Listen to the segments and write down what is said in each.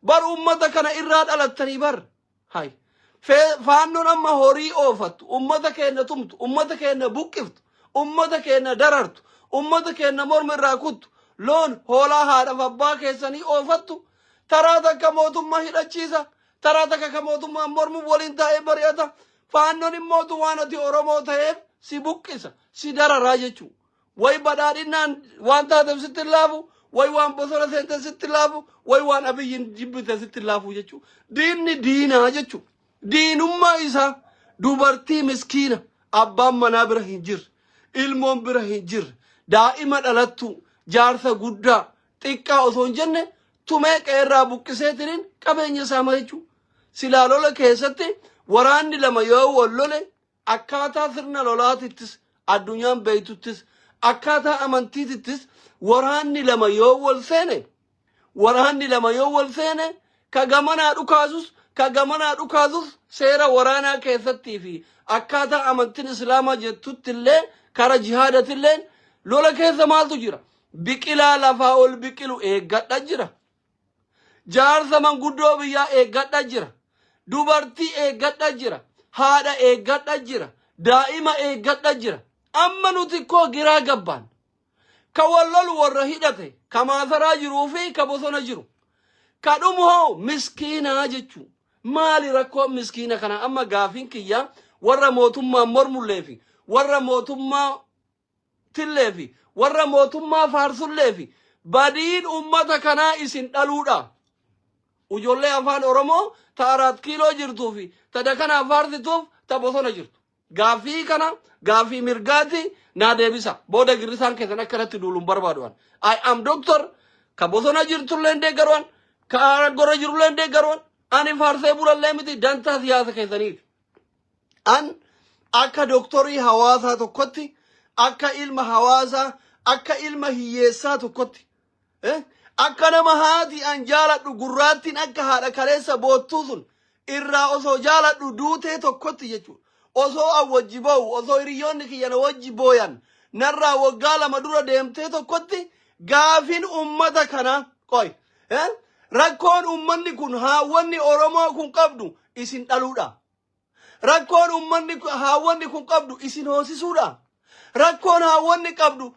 Bar ummata kana irraa dhalattanii bar. Hay. Faannoon amma horii oofattu, ummata keenya tumtu, ummata keenya buqqiftu, ummata keenya darartu, ummata keenya morma irraa kuttu, loon hoolaa haadhaaf abbaa keessanii oofattu, taraa takka mootummaa hidhachiisa, taraa takka ka mootummaan mormu waliin taa'ee bari'ata. Faannoon immootu waan ati Oromoo ta'eef si buqqisa, si dararaa jechuudha. Way badhaadhinaan waan taateef sitti hin laafu, way waan bosona seente sitti hin laafu, way waan Abiyyiin jibbite sitti hin laafu jechuudha. Diinni diinaa jechuudha. Diinummaa isaa dubartii miskiina abbaan manaa bira hin jirre, ilmoon bira hin jirre, daa'ima dhalattuu, jaarsa guddaa, xiqqaa osoo hin jenne tumee qe'eerraa buqqiseetiniin qabeenya saama jechuudha. Silaa lola keessatti waraanni lama yoo wal lole, akkaataa sirna lolaatittis, addunyaan beeytuttis, akkaataa amantiitittis, waraanni lama yoo wal seene, waraanni lama yoo wal seene, ka gamanaa dhukaasus, ka gamanaa dhukaasus, seera waraanaa keessattii fi akkaataa amantiin Islaamaa jettutti illee, kara jihaadatillee, lola keessa maaltu jira? Biqilaa lafaa ol biqilu eeggadha jira. Jaarsa manguddoo biyyaa eeggadha jira. Dubartii eeggadha jira. Haadha eeggadha jira. Daa'ima eeggadha jira. Amma nuti koo giraa gabbaan. Ka wal lolu warra hidhate, ka maasaraa jiruu fi ka bosona jiru. Ka dhumu hoo miskiinaa jechuu. Maali rakkoon miskiina kana? Amma gaafiin kiyya warra mootummaan mormullee fi warra mootummaa tillee fi warra mootummaa faarsullee fi, badiin ummata kanaa isin dhaluudha. Ijoollee afaan Oromoo ta Araat Kiiloo jirtuu fi ta dakanaa faarsituuf ta bosona jirtu. Gaaffii kana gaaffii mirgaati naa deebisa. Booda girrisaan keessan akkanatti duuluun barbaadu an. I am doctor, ka bosona jirtullee hin deeggaruan, ka gorra jirullee hin deeggaruan. Ani faarsee bulallee miti, dantaa siyaasa keessaniiti. An akka doktorii hawaasaa tokkotti, akka ilma hawaasaa, akka ilma hiyyeessaa tokkotti, akka nama haati an jaaladhu gurraattiin akka haadha kaleessa boottuu sun irraa osoo jaaladhu duutee tokkotti jechuudha. Osoo an wajji boo'u, osoo hiriyoonni kiyya na wajji booyan, narraa waggaa 2 dura deemtee tokkotti, gaafin ummata kanaa qoy, rakkoon ummanni kun, haawwanni Oromoo kun qabdu isin dhaluudha. Rakkoon ummanni haawwanni kun qabdu isin hoosisuudha. Rakkoon haawwanni qabdu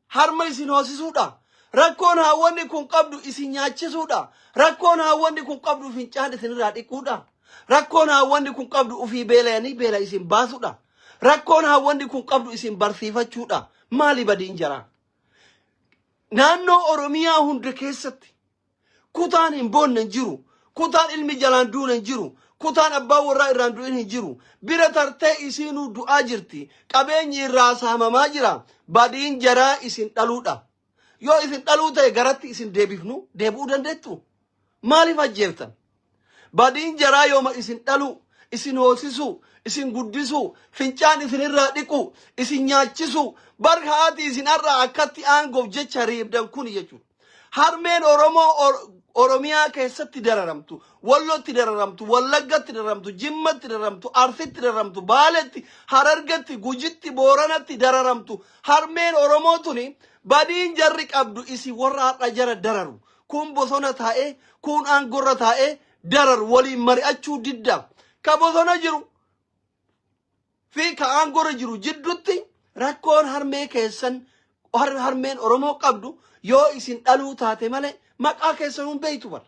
harma isin hoosisuudha. Rakkoon haawwanni kun qabdu isin nyaachisuudha. Rakkoon haawwanni kun qabdu fincaan isinirraa dhiquudha. Rakkoon haawwanni kun qabdu ofii beelayanii beela isin baasuudha. Rakkoon haawwanni kun qabdu isin barsiifachuudha. Maali badiin jaraa? Naannoo Oromiyaa hunda keessatti kutaan hin boonne hin jiru. Kutaan ilmi jalaan duune hin jiru. Kutaan abbaan warraa irraan du'in hin jiru. Bira tartee isiinuu du'aa jirti. Qabeenyi irraa saamamaa jira. Badiin jaraa isin dhaluudha. Yoo isin dhaluu ta'e garatti isin deebifnu deebi'uu dandeettu. Maaliif ajjeeftan? Badiin jaraa yooma isin dhaluu, isin hoosisuu, isin guddisuu, fincaan isinirraa dhiquu, isin nyaachisuu, bar haati isin har'a akkatti aangoof jecha reebdan kuni jechuudha. Harmeen Oromoo Oromiyaa keessatti dararamtu, Wallotti dararamtu, Wallaggatti dararamtu, Jimmatti dararamtu, Arsitti dararamtu, Baaletti, Harargetti, Gujitti, Booranatti dararamtu. Harmeen Oromoo tuni badiin jarri qabdu isin warra har'a jara dararu. Kun bosona taa'ee, kun aangorra taa'ee dararu waliin mari'achuu didda. Ka bosona jiru fi ka aangorra jiru jiddutti rakkoon harmee keessan, harmeen Oromoo qabdu yoo isin dhaluu taate malee maqaa keessan hin beektu bar.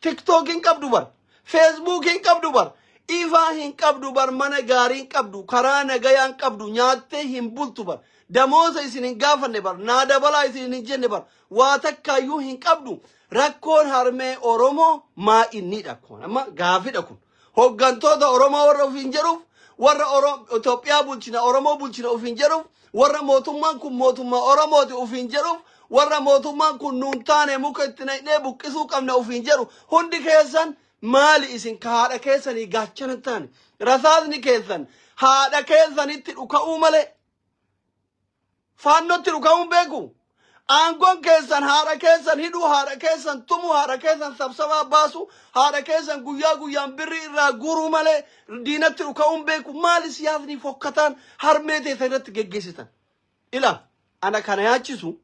TikTok hin qabdu bar. Facebook hin qabdu bar. Ifaa hin qabdu bar. Mana gaarii hin qabdu. Karaa nagayaa hin qabdu. Nyaattee hin bultu bar. Damooza isin hin gaafanne bar. Naa dabalaa isin hin jenne bar. Waa takkaayyuu hin qabdu. Rakkoon harmee Oromoo maa innidha kun. Amma gaafidha kun. Hoggantoota Oromoo warra ofiin jedhuuf, warra Itoophiyaa bulchina, Oromoo bulchina ofiin jedhuuf, warra mootummaan kun mootummaa Oromooti ofiin jedhuuf, warra mootummaan kun nuun taane muka itti naqnee buqqisuu qabna ofiin jedhu, hundi keessan maali isin ka haadha keessanii gaachana hin taane? Rasaasni keessan haadha keessanitti dhuka'uu malee faannotti dhuka'uun beeku. Aangoon keessan haadha keessan hidhuu, haadha keessan tumuu, haadha keessan sabsabaa baasu, haadha keessan guyyaa guyyaan birrii irraa guuruu malee diinatti dhuka'uun beeku. Maali siyaasni fokkataan harmee teessan irratti geggeessitan? Ila ana kana yaachisu,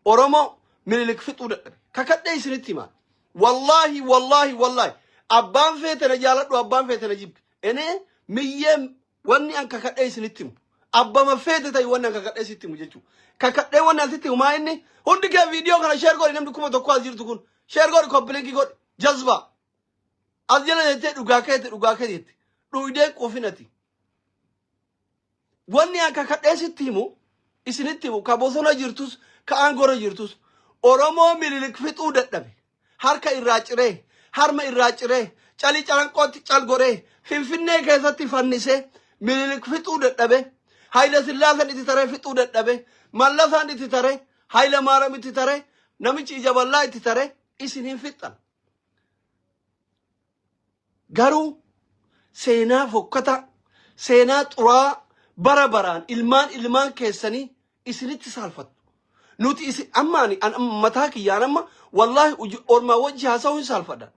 Oromoo Minilik fixuu dadhabe. Kakadhee isinitti himaa. Wallaahi wallaahi wallaahi abbaan feete na jaaladhu, abbaan feete na jibbi. Enee miyyee wanni an kakadhee isinitti himu. Abbama feete ta'i, wanni an kakadhee sitti himu jechuudha. Kakadhee wanni an sitti himu maa inni hundi kee viidiyoo kana share godhi. Namni 1000 as jirtu kun share godhi, copy link godhi, jazbaa. As jala jettee dhugaa keeti, dhugaa kee jette. Dhuydee quufinati. Wanni an kakadhee sitti himu, isinitti himu, ka bosona jirtus ka aangorra jirtus, Oromoo Minilik fixuu dadhabe. Harka irraa ciree, harma irraa ciree, calii calanqootti cal godhee, Finfinnee keessatti fannisee Minilik fixuu dadhabe. Hayila Sillaaseen itti taree fixuu dadhabe. Mallasaan itti taree, Hayila Maaram itti taree, namichi ija bal'aa itti taree isin hin fixxan. Garuu seenaa fokkataa, seenaa xuraa bara baraan ilmaan ilmaan keessanii isinitti saalfattu. Nuti isin amma ani an mataa kiyyaan amma wallaahi ormaa wajji haasa'uu hin saalfadha.